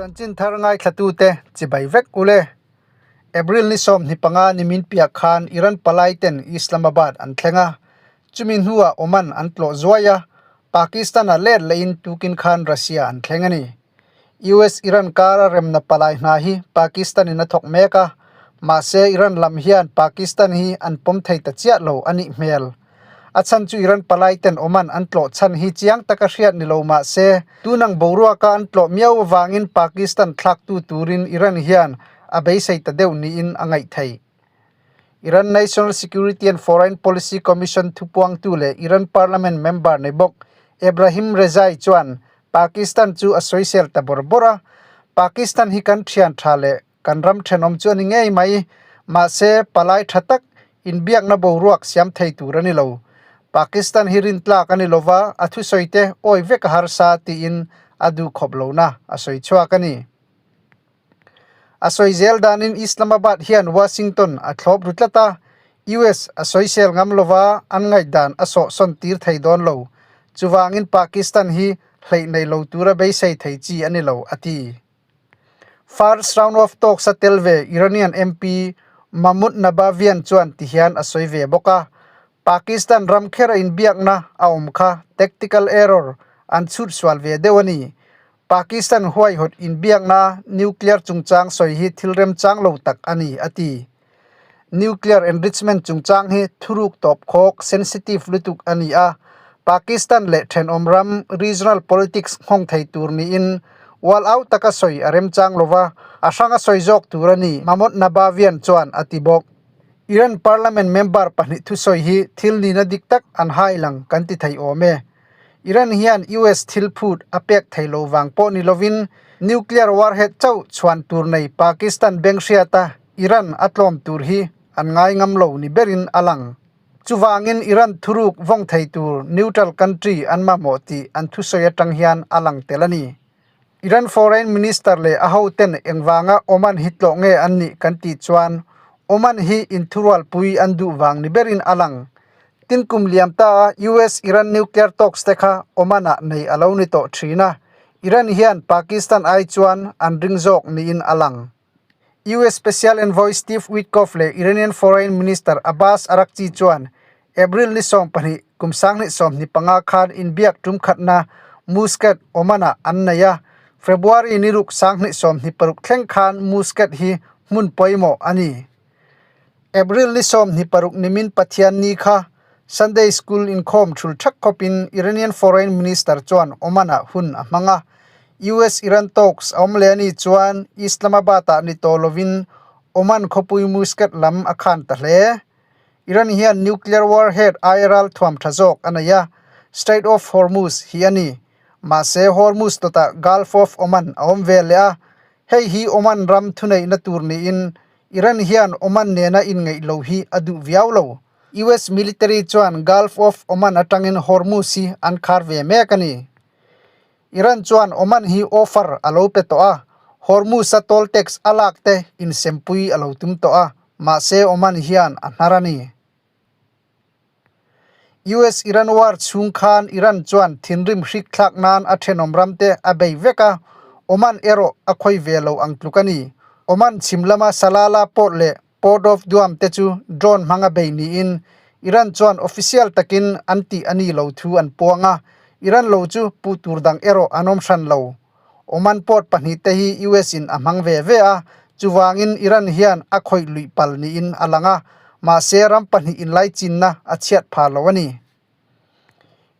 Chanchin thar ngaithlatute chibai vek ule. April ni 25 nimin piah khan Iran palai ten Islamabad an thleng a, chumi hnuah Oman an tlawh zuai a, Pakistan-a let lehin tukin khan Russia an thleng a ni. US-Iran kara remna palai hna hi Pakistan-in a thawk mek a, mahse Iran lam hian Pakistan hi an pawm thei ta chiah lo a nih hmel. A chhan chu Iran palai ten Oman an tlawh chhan hi chiang taka hriat ni lo mahse tunang boruaka an tlawh miau avangin Pakistan thlaktu turin Iran hian a beisei ta deuh niin a ngaih theih. Iran National Security and Foreign Policy Commission thupuangtu leh Iran Parliament member nei bawk Ebrahim Rezai chuan Pakistan chu a sawisel ta bawrh bawrh a, Pakistan hi kan thian tha leh kan ram thenawm chu a ni ngei mai, mahse palai tha tak inbiakna boruak siam thei tur a ni lo. Pakistan hi rintlak a ni lova, a thusawite awi vek a harsa tiin a duhkhawp lohna a sawi chhuak a ni. A sawi zel danin Islamabad hian Washington a thlawp ru tlat a, US a sawisel ngam lova an ngaihdan a sawhsawn tir thei dawn lo. Chuvangin Pakistan hi hleih nei lo tura beisei thei chi a ni lo, a ti. First round of talks a tel ve Iranian MP Mahmoud Nabavian chuan tihian a sawi ve bawk a, Pakistan ram kher a inbiakna a awm kha tactical error an chhut sual ve deuh a ni. Pakistan huaihawt inbiakna nuclear chungchang sawi hi thil remchang lo tak a ni, a ti. Nuclear enrichment chungchang hi thuruk tawp khawk, sensitive, lutuk a ni a, Pakistan leh thenawm ram regional politics nghawng thei tur niin wal au taka sawi a remchang lo va, a hranga sawi zawk tur a ni, Mahmoud Nabavian chuan a ti bawk. Iran parliament member pahnih thusawi hi thil nihna dik tak an hai lang kan ti thei awm e. Iran hian US thil phut a pek thei lo vang pawh ni lovin nuclear warhead chauh chhuan tur nei Pakistan beng hriata Iran a tlawm tur hi an ngai ngam lo ni berin a lang. Chuvangin Iran thuruk vawng thei tur neutral country an mamawh tih an thusawi atang hian a lang tel a ni. Iran foreign minister leh a hoten engvanga Oman hi tlawh nge an nih kan tih chuan Oman hi inthurualpui an duh vang ni berin a lang. Tin kum liam ta a US-Iran nuclear talks te kha Oman-ah nei a lo ni tawh thin a, Iran hian Pakistan ai chuan an ring zawk niin a lang. US Special Envoy Steve Witkoff leh Iranian Foreign Minister Abbas Araghchi chuan April ni 12, kum 2025 khan inbiak tum khatna Muscat, Oman-ah an nei a, February ni ruk 2026 thleng khan Muscat hi hmun pawimawh a ni. April ni 26 nimin Pathianni kha Sunday School inkhawm thul thak khawpin Iranian Foreign Minister chuan Oman-ah hun a hmang a. US-Iran talks a awm leh a nih chuan Islamabad-ah ni tawh lovin Oman khawpui Muscat lam a khan ta hle. Iran hian nuclear warhead aia ral thuam tha zawk a nei a, Strait of Hormuz hi a ni. Mahse Hormuz tawtah Gulf of Oman a awm ve leh a, hei hi Oman ram thuneihna tur niin Iran hian Oman nena inngeih lo hi a duh viau lo. US military chuan Gulf of Oman atangin Hormuz hi an khar ve mek a ni. Iran chuan Oman hi offer a lo pe tawh a, Hormuz-a toll tax a lak te insempui a lo tum tawh a, mahse Oman hian a hnar a ni. US-Iran war chhung khan Iran chuan thinrim hrik thlak nan a thenawm ram te a bei vek a, Oman erawh a khawi ve lo ang tluk a ni. Oman chhim lama Salalah port leh Port of Duam te chu drone hmanga bei niin Iran chuan official takin an tih a ni lo thu an puang a, Iran lo chu puh tur dang erawh an awm hran lo. Oman port pahnih te hi US in a hmang ve ve a, chuvangin Iran hian a khawih luih pal niin a lang a, mahse ram pahnih inlaichinna a chhiat phah lo a ni.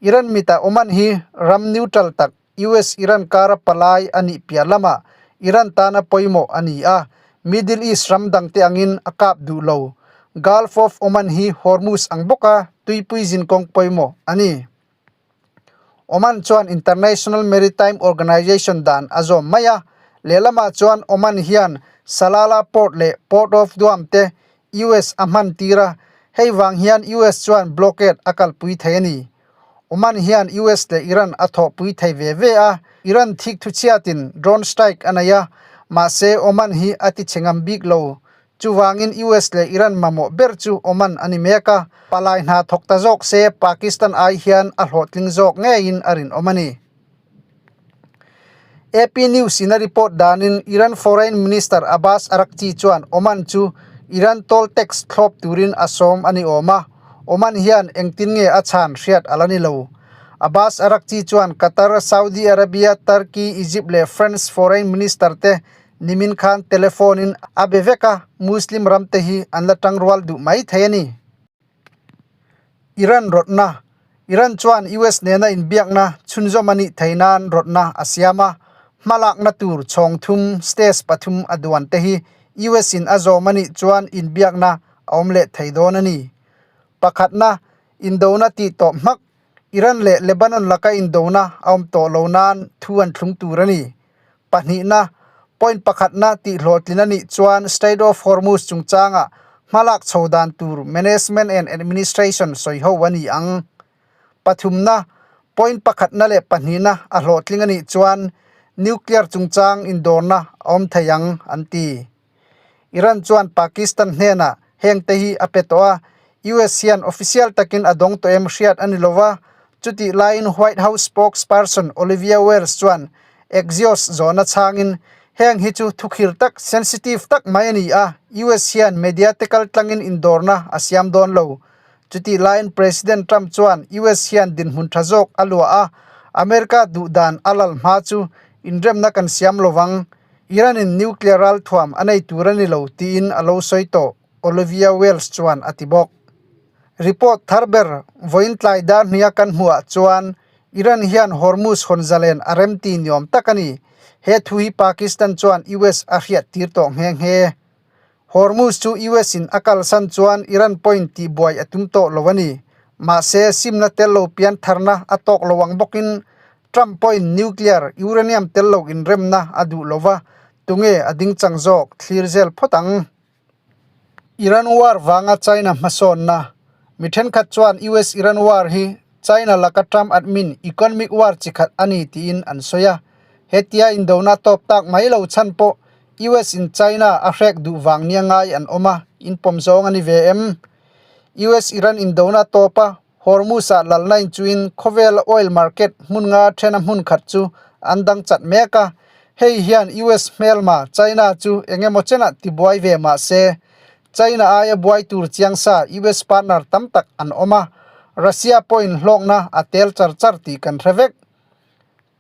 Iran mitah Oman hi ram neutral tak US-Iran kara palai a nih piah lamah Iran tana pawimawh a ni a, Middle East ram dangte angin a kap duh lo. Gulf of Oman hi Hormuz ang bawka tuipui zinkawng pawimawh a ni. Oman chuan International Maritime Organization dan a zawm mai a, lehlamah chuan Oman hian Salalah Port leh Port of Duam te US a hman tir a, hei vang hian US chuan blockade a kalpui thei a ni. Oman hian US leh Iran a thawhpui thei ve ve a, Iran thik thuchhiatin drone strike a nei a, mahse Oman hi a ti chhe ngam bik lo. Chuvangin US leh Iran mamawh ber chu Oman a ni mek a, palai hna thawk ta zawk se Pakistan ai hian a hlawhtling zawk ngeiin a rinawm a ni. AP News in a report danin Iran Foreign Minister Abbas Araghchi chuan Oman chu Iran toll tax thlawp turin a sawm a ni awm a, Oman hian engtin nge a chhan hriat a la ni lo. Abbas Araghchi chuan Qatar, Saudi Arabia, Turkey, Egypt leh France Foreign Minister te nimin khan telephone in a be vek a, Muslim ram te hi an la tangrual duh mai thei a ni. Iran rawtna, Iran chuan US nena inbiakna chhunzawm a nih theih nan rawtna a siam a, hmalakna tur chhawng thum, stage pathum a duan te hi US in a zawm a nih chuan inbiakna a awm leh thei dawn a ni. Pakhatna, indona tih tawh hmak, Iran leh Lebanon laka indona a awm tawh lo nan thu an thlung tur a ni. Pahnihna, point pakhatna tih hlawhtlin a nih chuan Strait of Hormuz chungchangah hmalak chho dan tur Management and Administration sawi ho a ni ang. Pathumna, point pakhatna leh pahnihna a hlawhtling a nih chuan nuclear chungchang indawrna a awm thei ang, an ti. Iran chuan Pakistan hnenah heng te hi a pe tawh a, US hian official takin a dawng tawh em hriat a ni lo va, chutih laiin White House spokesperson Olivia Wells chuan Axios zawhna chhangin, Heng hi chu thukhir tak, sensitive tak mai a ni a, US hian media te kal tlangin indawrna a siam dawn lo. Chutih laiin President Trump chuan US hian dinhmun tha zawk a luah a, America duh dan a lal hma chu inremna kan siam lo vang. Iran-in nuclear ralthuam a nei tur a ni lo tiin a lo sawi tawh, Olivia Wells chuan a ti bawk. Report thar ber vawiin tlai dar hnia kan hmuhah chuan Iran hian Hormuz hawn zalen a remti niawm tak a ni. He thu hi Pakistan chuan US a hriat tir tawh nghe nghe. Hormuz chu US in a kalsan chuan Iran pawhin tihbuai a tum tawh lo a ni. Mahse, simna tel lo pian tharna a tawk lo ang bawkin Trump pawhin nuclear uranium tel lo inremna a duh lo va, tunge a ding chang zawk thlir zel phawt ang. Iran war vanga China hmasawnna, Mi thenkhat chuan US-Iran war hi China laka Trump admin economic war chi khat a ni tiin an sawi a. Hetia indona tawp tak mai lo chhan pawh US in China a hrek duh vang nia ngai an awm a, inpawm zawng a ni ve em? US-Iran indona tawpa Hormuz-ah lalna inchuin khawvela oil market hmun nga thena hmun khat chu an dang chat mek a, hei hian US hmelma China chu eng emaw chenah tibuai ve mah se, China aia buai tur chiang sa US partner tam tak an awm a, Russia pawhin hlawkna a tel char char tih kan hre vek.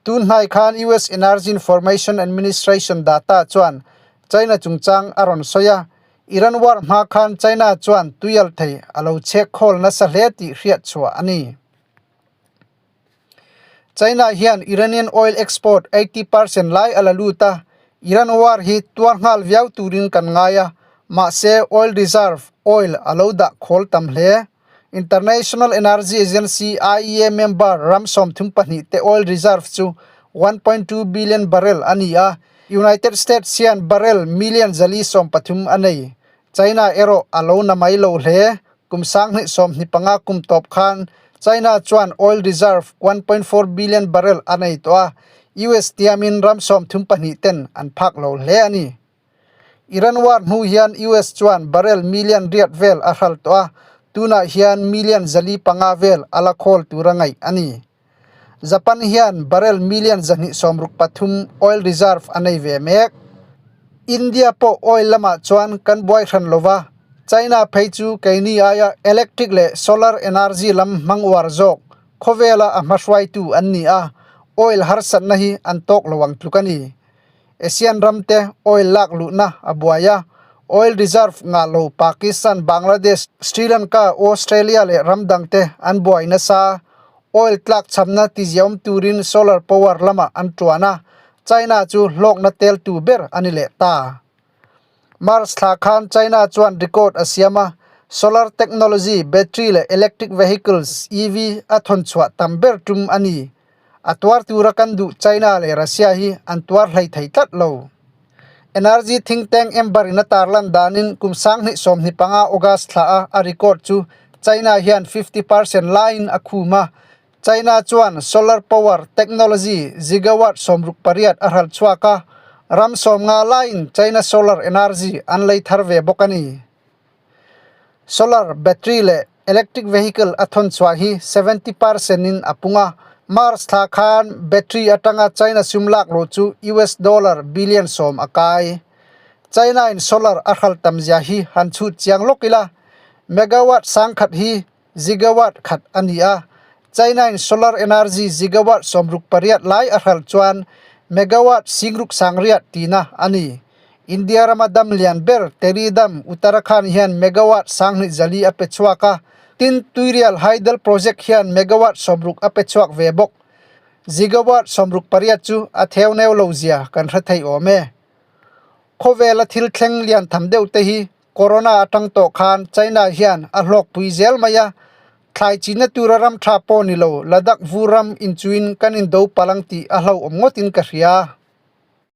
Tun hnai khan US Energy Information Administration data chuan China chungchang a rawn sawi a, Iran war hma khan China chuan tuial thei a lo chhek khawl nasa hle tih hriat chhuah a ni. China hian Iranian oil export 80% lai a la lut a, Iran war hi tuar nghal viau turin kan ngai a, mahse oil reserve oil a lo dah khawl tam hle. International Energy Agency, IEA, member ram 32 te oil reserve chu 1.2 billion barrel a ni a, United States hian barrel million 413 a nei. China erawh a lo na mai lo hle. Kum 2025 kum tawp khan China chuan oil reserve 1.4 billion barrel a nei tawh a, US tiamin ram 32 ten an phak lo hle a ni. Iran war hnu hian US chuan barrel million riat vel a hral tawh a, tunah hian million 405 vel a la khawl tura ngaih a ni. Japan hian barrel million 263 oil reserve a nei ve mek. India pawh oil lamah chuan kan buai hran lo va, China phei chu keini aia electric leh solar energy lam hmang uar zawk khawvela a hmahruaitu an ni a, oil harsatna hi an tawk lo ang tluk a ni. Asian ram te oil lak luhna a buai a, oil reserve ngah lo Pakistan, Bangladesh, Sri Lanka, Australia leh ram dang te an buai nasa. Oil tlak chhamna tiziaawm turin solar power lamah an tuan a, China chu hlawkna teltu ber a ni leh ta. March thla khan China chuan record a siam a, solar technology, battery leh electric vehicles, EV, a thawn chhuah tam ber tum a ni. A tuar tura kan duh China leh Russia hi an tuar hlei thei tlat lo. Energy think tank Ember in a tarlan danin kum 2025 August thla a a record chu China hian 50% laiin a khum a. China chuan solar power technology gigawatt 68 a hral chhuak a, ram 50 laiin China solar energy an lei thar ve bawk a ni. Solar, battery leh electric vehicle a thawn chhuah hi 70% in a pung a. March thla khan battery atanga China sum lak luh chu US dollar billion sawm a kai. China in solar a hral tam zia hi han chhut chiang lawk ila, megawatt sang khat hi gigawatt khat a ni a, China in solar energy gigawatt 68 lai a hral chuan megawatt singruk sangriat tihna a ni. India rama dam lian ber Tehri Dam, Uttarakhand hian megawatt 24 a pe chhuak a, tin Tuirial Hydel Project hian megawatt 60 a pe chhuak ve bawk. Gigawatt 68 chu a theu neu lo zia kan hre thei awm e. Khawvela thil thleng lian tham deuh te hi Corona atang tawh khan China hian a hlawkpui zel mai a, thlai chinna tura ram tha pawh ni lo Ladakh vu ram inchuin kan indo palang tih a hlauhawm ngawtin ka hria.